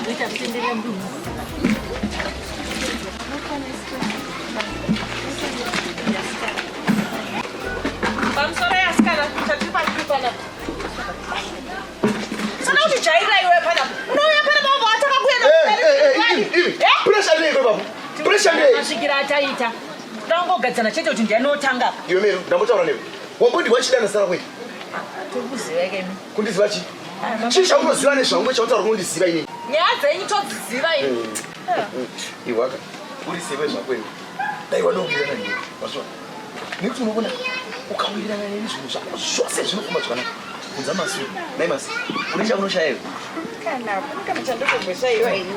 Ndoita kutenderera mudunhu. Pamusoro yasikana, chatiri patiri panapa. Sana kuti jairira iwe panapa. Unouya panapa wabva watanga kuenda kumberi. Pressure ndei baba? Pressure ndei? Masvikira ataita. Tangogadzana chete kuti ndiani otanga. Iwe Mero, ndambotaura newe. Wambondihwa wachidana zita rako iri? Tokuziva kemi. Kundiziva chii? Chii chaunoziva nezvangu chautaura kunondiziva inini? Nyaya dzenyu todziziva ini. Iwaka, uri sewe zvako iwe. Dai wadowirirana neni. Waswa. Nekuti unoona ukawirirana neni zvinhu zvako zvose zvinofamba zvakanaka. Unza masu. Nai masu. Une chaunoshaya iwe. Kana, kuna kana chandotomboshayiwa ini.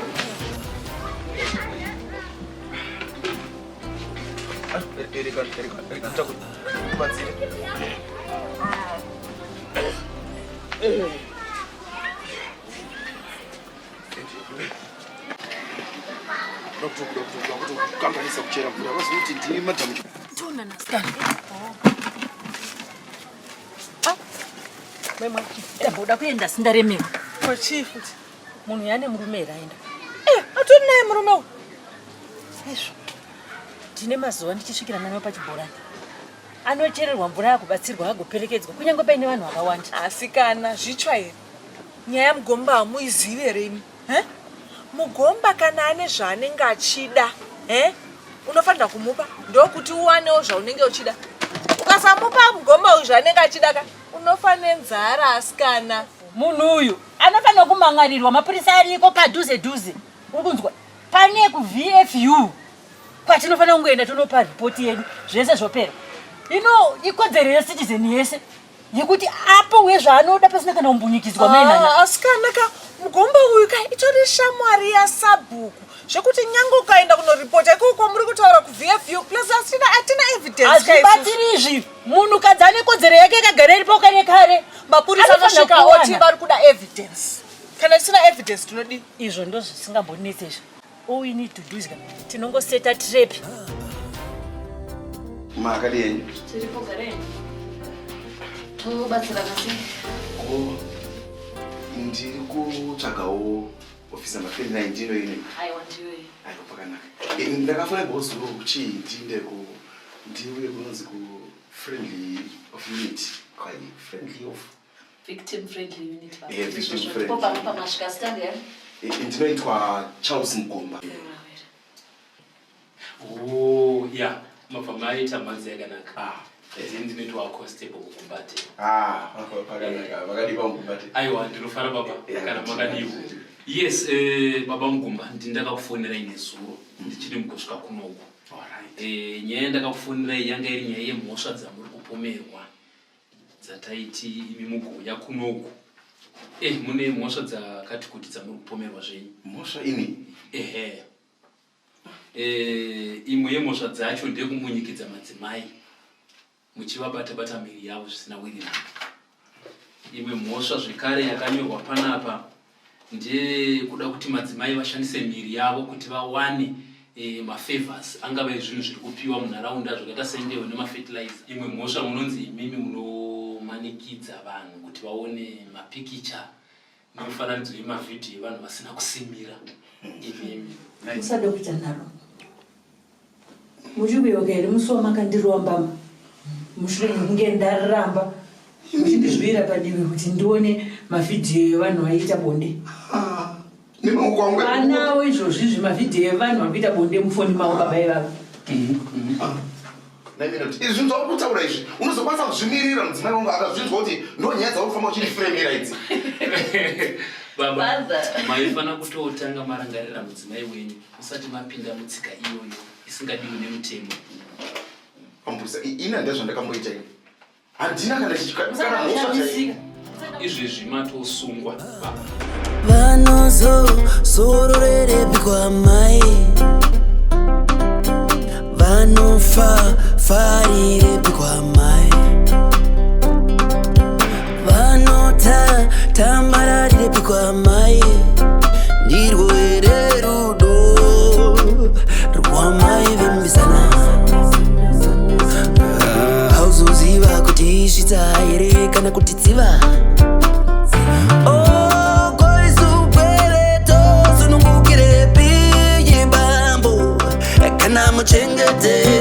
Kubatsire. Kukanganisa kuchera mvura vaziva kuti ndini madhamu. Ndamboda kuenda sindaremerwa. Ko chii futi? Munhu yane murume here aenda? Eh, atori naye murume uyu. Izvo. Ndine mazuva ndichisvikira nano pachibhorani. Anochererwa mvura akubatsirwa agoperekedzwa kunyange paine vanhu vakawanda. Asikana, zvitsva here? Nyaya yamugomba hamuizivi here imi? Eh? Mugomba kana ane zvaanenge achida, eh? Unofanira kumupa ndokuti uwanewo zvaunenge uchida. Ukasamupa mugomba uyu zvaanenge achida ka, unofa nenzara asikana. Munhu uyu anofanira kumangarirwa, mapurisa ariko padhuze dhuze. Uri kunzwa? Pane kuVFU kwatinofanira kungoenda tonopa ripoti yedu zvese zvopera. Ino ikodzero yecitizen yese yekuti apowe zvaanoda pasina kana kumbunyikidzwa mainana. Ah, asikana ka mugomba uyu ka itori shamwari yasabhuku zvekuti nyange ukaenda kunoripota ikoko kwamuri kutaura kuvfu plus asina atina evidence ka isusu. Hazvibatsiri izvi. Munhukadzi ane kodzero yake yakagara iripo kare kare. Mapurisa Anofanira anosvika oti kuwana. vari kuda evidence. Kana tisina evidence tinodii? Izvo ndozvisingambonetsi izvi. All we need to do is tinongoseta trap. Makadii henyu? Tiripo gareni. Tobatsirana sei? Oh, ndiri kutsvagawo office number 39 ndino ino. Aiwa ndiyo iyi. Aiwa pakanaka. Eh, Ndakafonegwawo zuro kuchii ndiinde ku ndiuye kunonzi ku friendly of unit. Kwai friendly of Victim friendly unit baba. Eh, victim Izvozvo friendly. ndipo pano pamasvika stand here. Eh, ndinoitwa Charles Mugomba. Oh, yeah. Mabva maita mhanzi yakanaka. Ah. Ndini ndinoitwa constable Mugumbate. Ah, pakanaka. Vakadii paMugumbate? Aiwa, ndinofara baba. Yeah, Kana makadiwo. Yes, eh, baba Mugumba, ndini ndakakufonerai nezuro ndichiri mukusvika kunoku. Alright. Eh, nyaya yandakakufonerai yanga iri nyaya yemhosva dzamuri kupomerwa dzataiti imi mugouya kunoku. Eh, mune mhosva dzakati kuti dzamuri kupomerwa zvenyu. Mhosva ini? Ehe. Eh, imwe yemhosva dzacho ndeyekumunyikidza madzimai muchivabata bata miri yavo zvisina wirirano. Imwe mhosva zvekare yakanyorwa panapa ndeyekuda kuti madzimai vashandise miri yavo kuti vawane e, mafavors angava ezvinhu zviri kupiwa munharaunda zvakaita sembeu nemafertilizer. Imwe mhosva munonzi imimi munomanikidza vanhu kuti vaone mapikicha nemifananidzo yemavhidhiyo evanhu vasina kusimira imimi. Musade kuita nharo. Muchikuyeuka here musi wamakandirova mbama mushure mekunge ndaramba muchindizvuyira padivi kuti ndione mavhidhiyo evanhu vaiita bonde? Nemaoko angu. Vanawo izvozvi izvi mavhidhiyo evanhu vari kuita bonde mufoni mavo baba ivavo. Izvi zvinhu zvauri kutaura izvi unozokwanisa kuzvimirira mudzimai wangu akazvinzwa kuti ndo nyaya dzauri kufamba uchindifuremera idzi. Baba, maifana kutotanga marangarira mudzimai wenyu musati mapinda mutsika iyoyo isingadiwi nemutemo. Pambusa, ini handina zvandakamboita ini. Handina kana kana mhosva chaiyo. Izvezvi matosungwa baba. Vanozo zororerepi kwamai vanofa farirepi kwamai vanota tambararirepi kwamai ndirwo here rudo rwamai vimbisana hauzoziva kuti isvitsa here kana kuti tsiva. Muchengete.